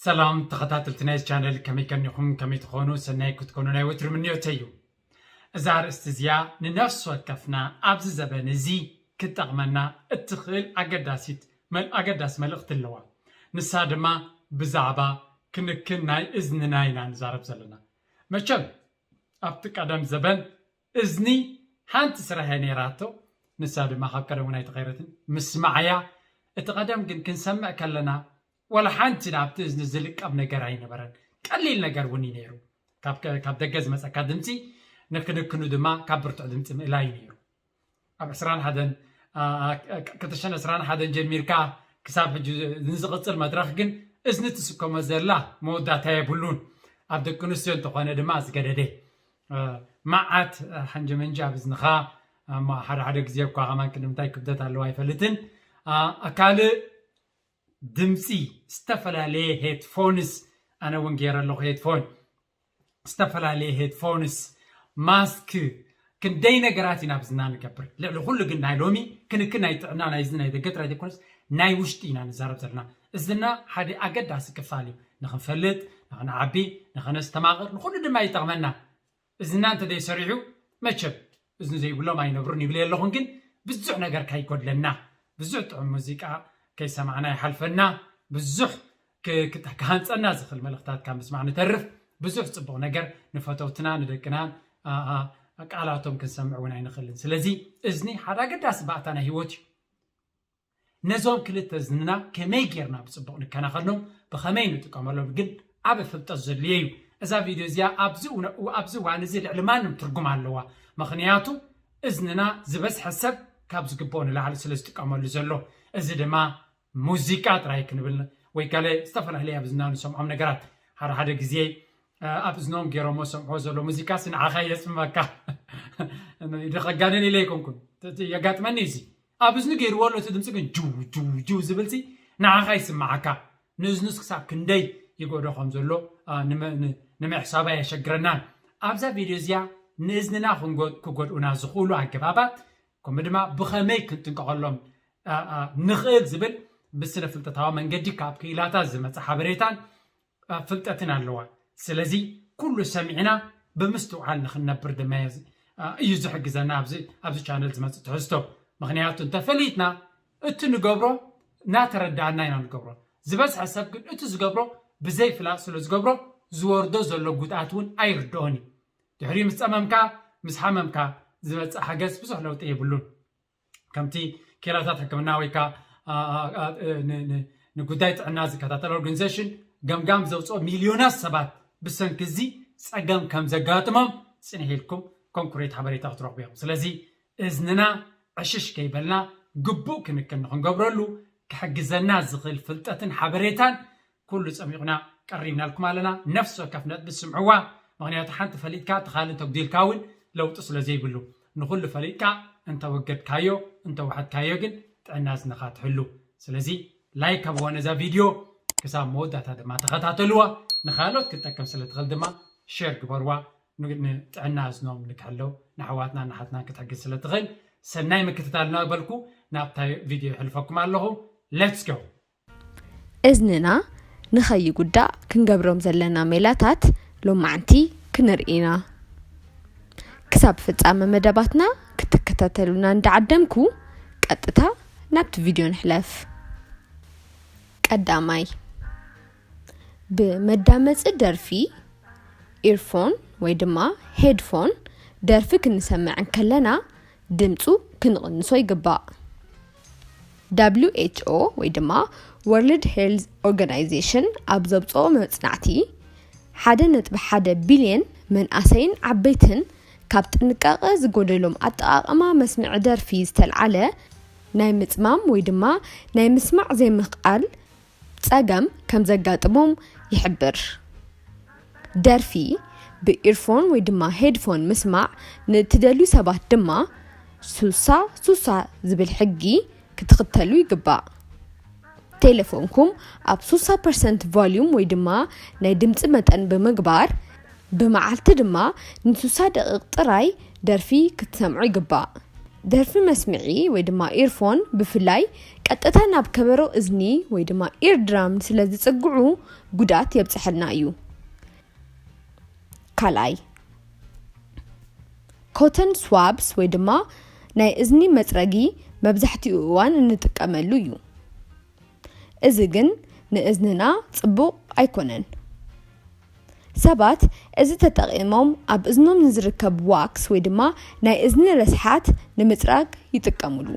ሰላም ተኸታተልቲ ናይ ቻነል፣ ከመይ ከኒኹም? ከመይ ትኾኑ? ሰናይ ክትኮኑ ናይ ወትሩ ምንዮተይ እዩ። እዛ ኣርእስቲ እዚኣ ንነፍሲ ወከፍና ኣብዚ ዘበን እዚ ክትጠቕመና እትኽእል ኣገዳሲት መል-፣ ኣገዳሲ መልእኽቲ ኣለዋ። ንሳ ድማ ብዛዕባ ክንክን ናይ እዝንና ኢና ንዛረብ ዘለና። መቸም ኣብቲ ቀደም ዘበን እዝኒ ሓንቲ ስራሕ እያ ነይራቶ። ንሳ ድማ ካብ ቀደም እውን ኣይተቐየረትን፣ ምስማዕ እያ። እቲ ቀደም ግን ክንሰምዕ ከለና ዋላ ሓንቲ ናብቲ እዝኒ ዝልቀም ነገር ኣይነበረን። ቀሊል ነገር እውን እዩ ነይሩ። ካብ ከ-፣ ካብ ደገ ዝመጸካ ድምጺ ንክንክኑ ድማ ካብ ብርቱዕ ድምጺ ምእላይ እዩ ነይሩ። ኣብ ዕስራን ሓደን፣ ኣ፣ ኣ፣ ክልተ ሽሕን ዕስራን ሓደን ጀሚርካ ክሳብ ሕጂ ንዝቕጽል መድረኽ ግን እዝኒ ትስከሞ ዘላ መወዳእታ የብሉን። ኣብ ደቂ ኣንስትዮ እንተኾነ ድማ ዝገደደ። እ፣ መዓት፣ እ፣ ሓንጀመንጂ ኣብ እዝንኻ፣ እሞ ሓደ ሓደ ግዜ እኳ ከማን ክንዲ ምንታይ ክብደት ኣለዎ ኣይፈልጥን። እ፣ ካልእ ድምፂ ዝተፈላለየ ሄድፎንስ፣ ኣነ እውን ገይረ ኣለኹ ሄድፎን፣ ዝተፈላለየ ሄድፎንስ፣ ማስክ፣ ክንደይ ነገራት ኢና ኣብ እዝንና ንገብር። ልዕሊ ኩሉ ግን ናይ ሎሚ ክንክን ናይ ጥዕና ናይ እዝኒ ናይ ደገ ጥራይ ዘይኮነስ ናይ ውሽጢ ኢና ንዛረብ ዘለና። እዝንና ሓደ ኣገዳሲ ክፋል እዩ። ንኽንፈልጥ፣ ንኽንዓቢ፣ ንኽነስተማቕር፣ ንኹሉ ድማ ይጠቕመና። እዝንና እንተዘይሰሪሑ መቸም እዝኒ ዘይብሎም ኣይነብሩን ይብል የለኹን፣ ግን ብዙሕ ነገር ከይጎድለና፣ ብዙሕ ጥዑም ሙዚቃ ከይሰማዕና ይሓልፈና፣ ብዙሕ ክ-፣ ክ-፣ ክሃንጸና ዝኽእል መልእኽታት ካብ ምስማዕ ንተርፍ፣ ብዙሕ ጽቡቕ ነገር ንፈተውትና፣ ንደቅና፣ ኣ-፣ ኣ-፣ ቃላቶም ክንሰምዕ እውን ኣይንኽእልን። ስለዚ እዝኒ ሓደ ኣገዳሲ ባእታ ናይ ህይወት እዩ። ነዞም ክልተ እዝንና ከመይ ጌርና ብጽቡቕ ንከናኸኖም፣ ብኸመይ ንጥቀመሎም ግን ዓቢ ፍልጠት ዘድልዮ እዩ። እዛ ቪድዮ እዚኣ ኣብዚ እውነ-፣ ኣብዚ እዋን እዚ ልዕሊ ማንም ትርጉም ኣለዋ። ምኽንያቱ እዝንና ዝበዝሐ ሰብ ካብ ዝግብኦ ንላዕሊ ስለ ዝጥቀመሉ ዘሎ። እዚ ድማ ሙዚቃ ጥራይ ክንብል ወይ ገለ ዝተፈላለየ ኣብ እዝንና ንሰምዖም ነገራት ሓደ ሓደ ግዜ፣ እ፣ ኣብ እዝኖም ገይሮሞ ዝሰምዕዎ ዘሎ ሙዚቃ ሲ ንዓኻ የጽምመካ። ዶ ከጋንን ኢለ ኣይኮንኩን። እቲ የጋጥመኒ እዚ። ኣብ እዝኒ ገይርዎ ኣሎ እቲ ድምፂ ግን ጅው ጅው ጅው ዝብል ሲ ንዓኻ ይስምዓካ። ንእዝኑስ ክሳብ ክንደይ ይጎዶ ከም ዘሎ፣ እ፣ ንመ-፣ ን-፣ ንምሕሳባ የሸግረናን። ኣብዛ ቪድዮ እዚኣ ንእዝንና ክንጎ-፣ ክጎድኡና ዝኽእሉ ኣገባባት፣ ከምኡ ድማ ብኸመይ ክንጥንቀቐሎም፣ እ፣ እ፣ ንኽእል ዝብል ብስነ ፍልጠታዊ መንገዲ ካብ ክኢላታት ዝመፀ ሓበሬታን፣ እ፣ ፍልጠትን ኣለዋ። ስለዚ ኩሉ ሰሚዕና ብምስትውዓል ንኽንነብር ድማ እዩ ዝ-፣ እ፣ እዩ ዝሕግዘና ኣብዚ፣ ኣብዚ ቻነል ዝመፅእ ትሕዝቶ። ምኽንያቱ እንተፈሊጥና እቲ ንገብሮ እናተረዳእና ኢና ንገብሮ። ዝበዝሐ ሰብ ግን እቲ ዝገብሮ ብዘይ ፍላጥ ስለ ዝገብሮ ዝወርዶ ዘሎ ጉድኣት እውን ኣይርድኦን እዩ። ድሕሪኡ ምስ ጸመምካ፣ ምስ ሓመምካ ዝመጽእ ሓገዝ ብዙሕ ለውጢ የብሉን። ከምቲ ኬላታት ሕክምና ወይ ከኣ፣ ኣ፣ ኣ፣ ኣ፣ እ፣ ን-፣ ን-፣ ንጉዳይ ጥዕና ዝከታተል ኦርጋኒዜሽን ገምጋም ዘውጽኦ፣ ሚልዮናት ሰባት ብሰንኪ እዚ ጸገም ከም ዘጋጥሞም ጽንሕ ኢልኩም ኮንክሪት ሓበሬታ ክትረኽቡ ኢኹም። ስለዚ እዝንና ዕሽሽ ከይበልና ግቡእ ክንክን ንኽንገብረሉ ክሕግዘና ዝኽእል ፍልጠትን ሓበሬታን ኩሉ ጸሚቑና ቀሪብናልኩም ኣለና። ነፍሲ ወከፍ ነጥቢ ስምዕዋ። ምኽንያቱ ሓንቲ ፈሊጥካ እቲ ካልእ እንተጉዲልካ እውን ለውጢ ስለ ዘይብሉ፣ ንኹሉ ፈሊጥካ እንተወገድካዮ እንተወሓድካዮ ግን ጥዕና እዝንኻ ትሕሉ። ስለዚ ላይክ ሃብዋ ነዛ ቪድዮ፣ ክሳብ መወዳእታ ድማ ተኸታተልዋ። ንኻልኦት ክትጠቅም ስለ ትኽእል ድማ ሼር ግበርዋ። ን-፣ ንጥዕና እዝኖም ንክሕለው ንኣሕዋትናን ንሓትናን ክትሕግዝ ስለ ትኽእል ሰናይ ምክትታል እናበልኩ ናብታ ቪድዮ የሕልፈኩም ኣለኹ። ሌትስ ጎ። እዝንና ንኸይጉዳእ ክንገብሮም ዘለና ሜላታት ሎማዕንቲ ክንርኢ ኢና። ክሳብ ፍጻመ መደባትና ክትከታተሉና እንዳዓደምኩ፣ ቀጥታ ናብቲ ቪድዮ ንሕለፍ። ቀዳማይ፣ ብመዳመጺ ደርፊ፣ ኢርፎን ወይ ድማ ሄድፎን፣ ደርፊ ክንሰምዕ እንከለና ድምጹ ክንቕንሶ ይግባእ። ደብሊው ኤች ኦ ወይ ድማ ወርልድ ሄልዝ ኦርጋናይዜሽን ኣብ ዘውጽኦ መጽናዕቲ፣ ሓደ ነጥቢ ሓደ ቢልዮን መንኣሰይን ዓበይትን ካብ ጥንቃቐ ዝጎደሎም ኣጠቓቕማ መስምዒ ደርፊ ዝተልዓለ ናይ ምጽማም ወይ ድማ ናይ ምስማዕ ዘይምኽኣል ጸገም ከም ዘጋጥሞም ይሕብር። ደርፊ ብኢርፎን ወይ ድማ ሄድፎን ምስማዕ ንእትደልዩ ሰባት ድማ ሱሳ ሱሳ ዝብል ሕጊ ክትኽተሉ ይግባእ። ቴሌፎንኩም ኣብ ሱሳ ፐርሰንት ቮልዩም ወይ ድማ ናይ ድምጺ መጠን ብምግባር፣ ብመዓልቲ ድማ ንሱሳ ደቂቕ ጥራይ ደርፊ ክትሰምዑ ይግባእ። ደርፊ መስምዒ ወይ ድማ ኢርፎን ብፍላይ ቀጥታ ናብ ከበሮ እዝኒ ወይ ድማ ኢርድራም ስለ ዝጽግዑ ጉዳት የብጽሐልና እዩ። ካልኣይ፣ ኮተን ስዋብስ ወይ ድማ ናይ እዝኒ መጽረጊ መብዛሕትኡ እዋን እንጥቀመሉ እዩ። እዚ ግን ንእዝንና ጽቡቕ ኣይኮነን። ሰባት እዚ ተጠቒሞም ኣብ እዝኖም ንዝርከብ ዋክስ ወይ ድማ ናይ እዝኒ ረስሓት ንምጽራግ ይጥቀሙሉ።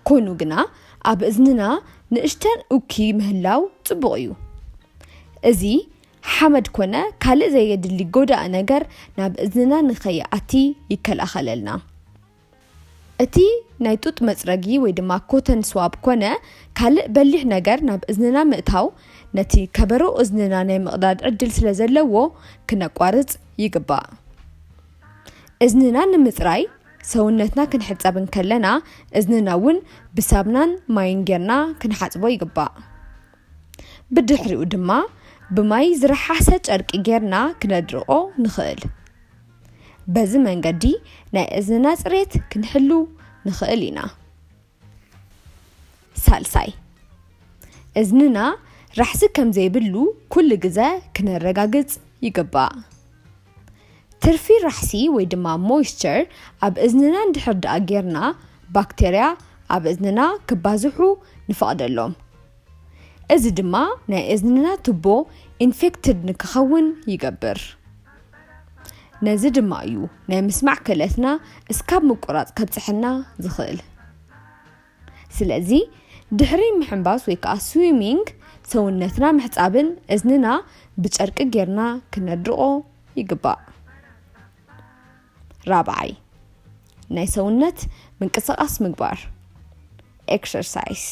ኮይኑ ግና ኣብ እዝንና ንእሽተን ኡኪ ምህላው ጽቡቕ እዩ። እዚ ሓመድ ኮነ ካልእ ዘየድሊ ጎዳኢ ነገር ናብ እዝንና ንኸይኣቲ ይከላኸለልና። እቲ ናይ ጡጥ መጽረጊ ወይ ድማ ኮተን ስዋብ ኮነ ካልእ በሊሕ ነገር ናብ እዝንና ምእታው ነቲ ከበሮ እዝንና ናይ ምቕዳድ ዕድል ስለ ዘለዎ ክነቋርጽ ይግባእ። እዝንና ንምጽራይ ሰውነትና ክንሕጸብ እንከለና እዝንና እውን ብሳብናን ማይን ጌርና ክንሓጽቦ ይግባእ። ብድሕሪኡ ድማ ብማይ ዝረሓሰ ጨርቂ ጌርና ክነድርቆ ንኽእል። በዚ መንገዲ ናይ እዝንና ጽሬት ክንሕሉ ንኽእል ኢና። ሳልሳይ፣ እዝንና ራሕሲ ከም ዘይብሉ ኩሉ ግዘ ክነረጋግጽ ይግባእ። ትርፊ ራሕሲ ወይ ድማ ሞይስቸር ኣብ እዝንና እንድሕር ደኣ ጌርና ባክቴርያ ኣብ እዝንና ክባዝሑ ንፈቕደሎም። እዚ ድማ ናይ እዝንና ቱቦ ኢንፌክትድ ንክኸውን ይገብር። ነዚ ድማ እዩ ናይ ምስማዕ ክእለትና እስካብ ምቁራጽ ከብጽሐና ዝኽእል። ስለዚ ድሕሪ ምሕንባስ ወይ ከዓ ስዊሚንግ ሰውነትና ምሕጻብን እዝንና ብጨርቂ ጌርና ክነድርቆ ይግባእ። ራብዓይ፣ ናይ ሰውነት ምንቅስቃስ ምግባር፣ ኤክሰርሳይስ።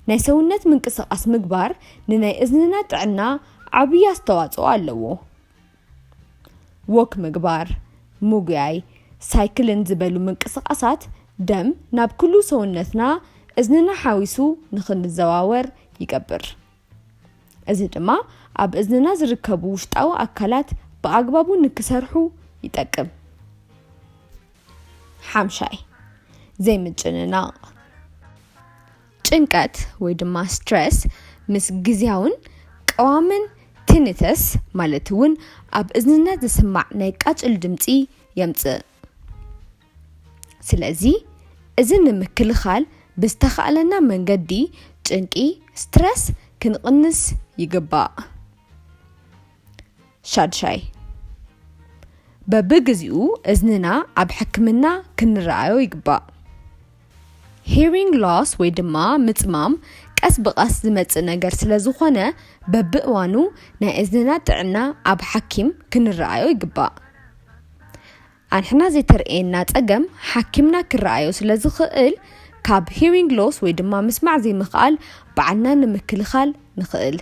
ናይ ሰውነት ምንቅስቃስ ምግባር ንናይ እዝንና ጥዕና ዓብዪ ኣስተዋፅኦ ኣለዎ። ወክ ምግባር፣ ምጉያይ፣ ሳይክልን ዝበሉ ምንቅስቃሳት ደም ናብ ኩሉ ሰውነትና እዝንና ሓዊሱ ንክንዘዋወር ይገብር። እዚ ድማ ኣብ እዝንና ዝርከቡ ውሽጣዊ ኣካላት ብኣግባቡ ንክሰርሑ ይጠቅም። ሓምሻይ፣ ዘይምጭንናቕ። ጭንቀት ወይ ድማ ስትረስ ምስ ግዝያውን ቀዋምን ቲኒተስ ማለት እውን ኣብ እዝንና ዝስማዕ ናይ ቃጭል ድምፂ የምፅእ። ስለዚ እዚ ንምክልኻል ብዝተኻእለና መንገዲ ጭንቂ፣ ስትረስ፣ ክንቕንስ ይግባእ። ሻድሻይ፣ በብግዚኡ እዝንና ኣብ ሕክምና ክንረኣዮ ይግባእ። ሂሪንግ ሎስ ወይ ድማ ምጽማም ቀስ ብቐስ ዝመጽእ ነገር ስለ ዝኾነ በብእዋኑ ናይ እዝንና ጥዕና ኣብ ሓኪም ክንረኣዮ ይግባእ። ኣንሕና ዘይተርእየና ጸገም ሓኪምና ክረኣዮ ስለ ዝኽእል ካብ ሂሪንግ ሎስ ወይ ድማ ምስማዕ ዘይምኽኣል ባዕልና ንምክልኻል ንኽእል።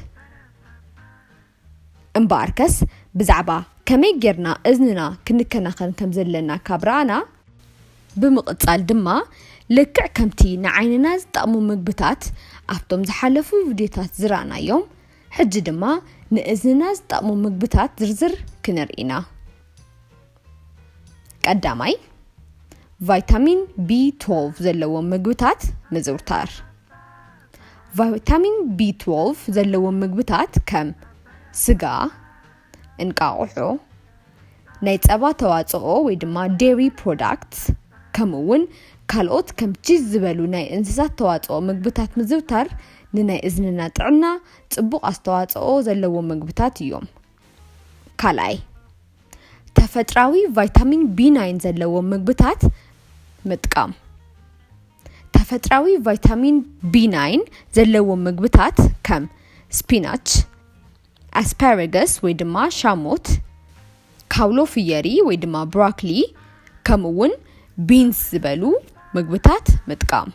እምበኣርከስ ብዛዕባ ከመይ ጌርና እዝንና ክንከናኸን ከም ዘለና ካብ ረኣና፣ ብምቕጻል ድማ ልክዕ ከምቲ ንዓይንና ዝጠቕሙ ምግብታት ኣብቶም ዝሓለፉ ቪድዮታት ዝረኣናዮም፣ ሕጂ ድማ ንእዝንና ዝጠቕሙ ምግብታት ዝርዝር ክንርኢ ኢና። ቀዳማይ፣ ቫይታሚን ቢ ትወልቭ ዘለዎም ምግብታት ምዝውታር። ቫይታሚን ቢ ትወልቭ ዘለዎም ምግብታት ከም ስጋ፣ እንቃቑሖ፣ ናይ ጸባ ተዋጽኦ ወይ ድማ ዴሪ ፕሮዳክትስ፣ ከምኡ እውን ካልኦት ከም ቺዝ ዝበሉ ናይ እንስሳት ተዋጽኦ ምግብታት ምዝውታር ንናይ እዝንና ጥዕና ጽቡቕ ኣስተዋጽኦ ዘለዎም ምግብታት እዮም። ካልኣይ፣ ተፈጥራዊ ቫይታሚን ቢ ናይን ዘለዎም ምግብታት ምጥቃም። ተፈጥራዊ ቫይታሚን ቢ ናይን ዘለዎም ምግብታት ከም ስፒናች፣ ኣስፓራገስ ወይ ድማ ሻሞት፣ ካውሎ ፍየሪ ወይ ድማ ብሮኮሊ፣ ከምኡ እውን ቢንስ ዝበሉ ምግብታት ምጥቃም።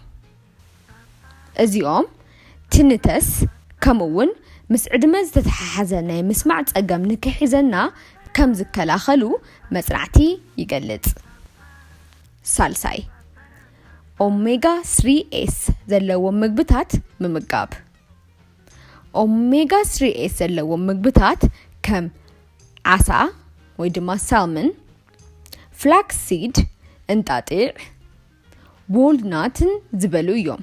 እዚኦም ቲኒተስ ከምኡ እውን ምስ ዕድመ ዝተተሓሓዘ ናይ ምስማዕ ጸገም ንክሒዘና ከም ዝከላኸሉ መጽናዕቲ ይገልጽ። ሳልሳይ፣ ኦሜጋ ስሪ ኤስ ዘለዎም ምግብታት ምምጋብ። ኦሜጋ ስሪ ኤስ ዘለዎም ምግብታት ከም ዓሳ ወይ ድማ ሳልመን፣ ፍላክስ ሲድ፣ እንጣጢዕ፣ ዋልናትን ዝበሉ እዮም።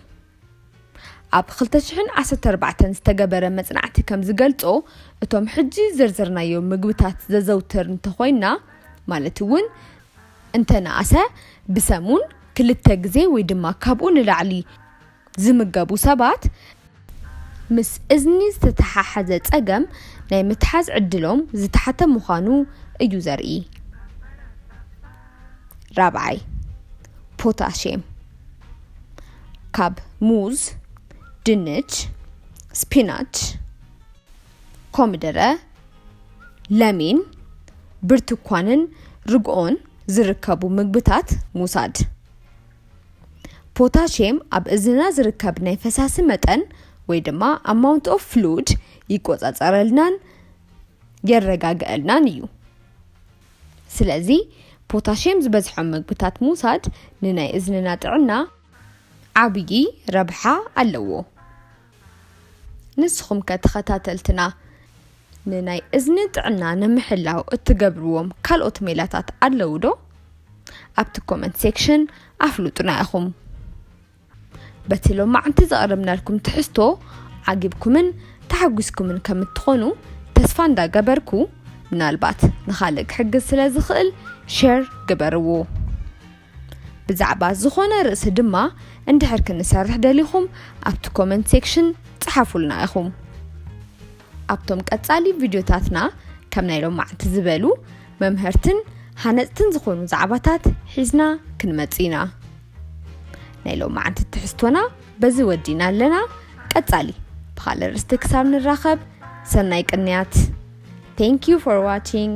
ኣብ ክልተ ሽሕን ዓሰርተ ኣርባዕተን ዝተገበረ መጽናዕቲ ከም ዝገልጾ፣ እቶም ሕጂ ዘርዘርናዮም ምግብታት ዘዘውትር እንተኾይና፣ ማለት እውን እንተነኣሰ ብሰሙን ክልተ ግዜ ወይ ድማ ካብኡ ንላዕሊ ዝምገቡ ሰባት፣ ምስ እዝኒ ዝተተሓሓዘ ጸገም ናይ ምትሓዝ ዕድሎም ዝተሓተ ምዃኑ እዩ ዘርኢ። ራብዓይ፣ ፖታሽየም ካብ ሙዝ፣ ድንች፣ ስፒናች፣ ኮሚደረ፣ ለሚን፣ ብርቱኳንን ርግኦን ዝርከቡ ምግብታት ምውሳድ። ፖታሽየም ኣብ እዝንና ዝርከብ ናይ ፈሳሲ መጠን ወይ ድማ amount of fluid ይቆጻጸረልናን የረጋግኣልናን እዩ። ስለዚ ፖታሽየም ዝበዝሖም ምግብታት ምውሳድ ንናይ እዝንና ጥዕና ዓብዪ ረብሓ ኣለዎ። ንስኹም ከ ተኸታተልትና ንናይ እዝኒ ጥዕና ንምሕላው እትገብርዎም ካልኦት ሜላታት ኣለዉ ዶ? ኣብቲ ኮመንት ሴክሽን ኣፍልጡና ኢኹም። በቲ ሎማዕንቲ ዘቕረብናልኩም ትሕዝቶ ዓጊብኩምን ተሓጒስኩምን ከም እትኾኑ ተስፋ እንዳገበርኩ፣ ምናልባት ንኻልእ ክሕግዝ ስለ ዝኽእል ሼር ግበርዎ። ብዛዕባ ዝኾነ ርእሲ ድማ እንድሕር ክንሰርሕ ደሊኹም ኣብቲ ኮመንት ሴክሽን ጽሓፉልና ኢኹም። ኣብቶም ቀጻሊ ቪድዮታትና ከም ናይ ሎማዕንቲ ዝበሉ መምሀርትን ሃነጽትን ዝኾኑ ዛዕባታት ሒዝና ክንመጽእ ኢና። ናይ ሎማዕንቲ ትሕዝቶና በዚ ወዲና ኣለና። ቀጻሊ ብኻልእ ርእስቲ ክሳብ ንራኸብ ሰናይ ቅንያት። Thank you for watching.